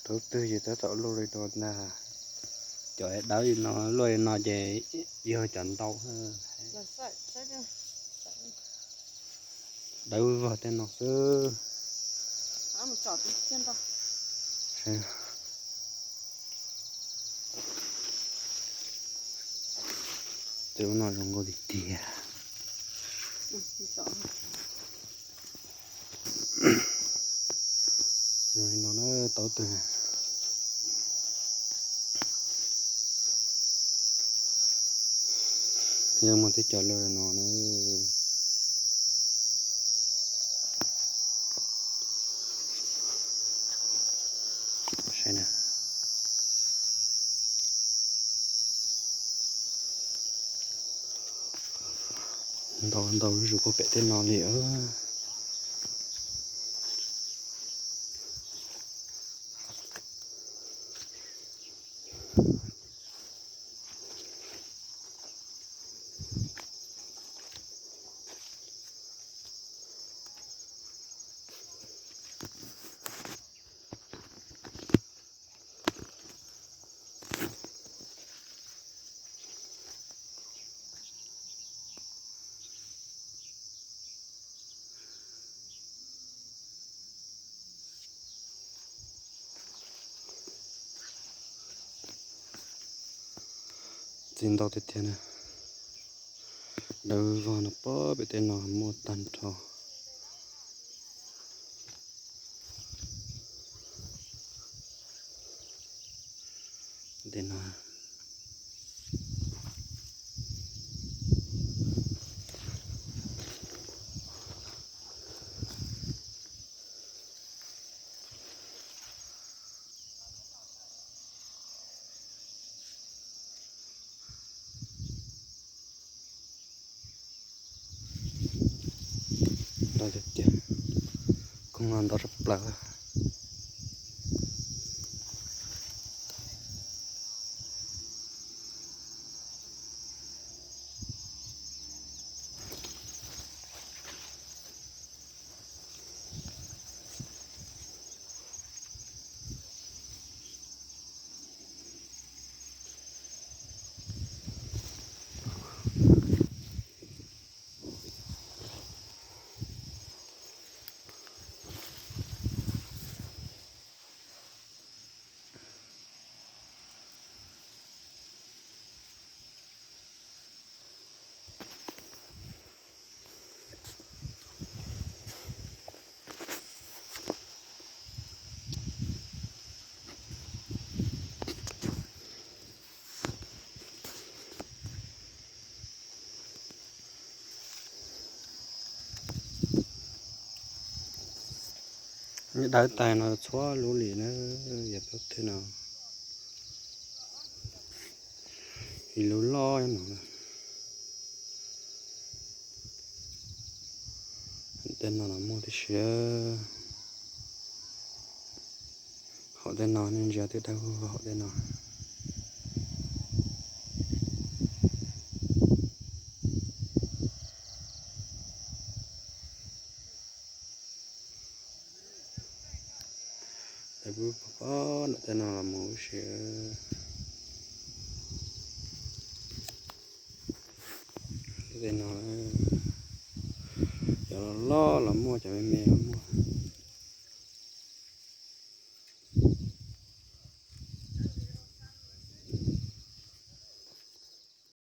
Thaum twg ces tab tom luaj li no na. Cov dawb li no, luaj li no ces yog cov ntau. Dawb vog tej no xwb. Tej ub no zoo nkauj tiag tiag. Zoo li no na, tau twg. Yeej muaj tib co lawm no na. Saib na. Ntau ntau zuj zus puag pem tej no li. Txiv ntau tiag tiag na. Dawb vog no puag pem tej no muaj tag nrho. Tej no. Ntau tiag tiag, koog no ntau tshaj plaws. Dawb tas no txhua lub li na, yog tau thwj no. Ib lub loj no. Tej no los muaj tib si. Hauv tej no nej ntsia twb dawb vog hauv tej no. Pab ntawm tej no los mus ib si. Tej no cov loj los muaj, cov me me los muaj.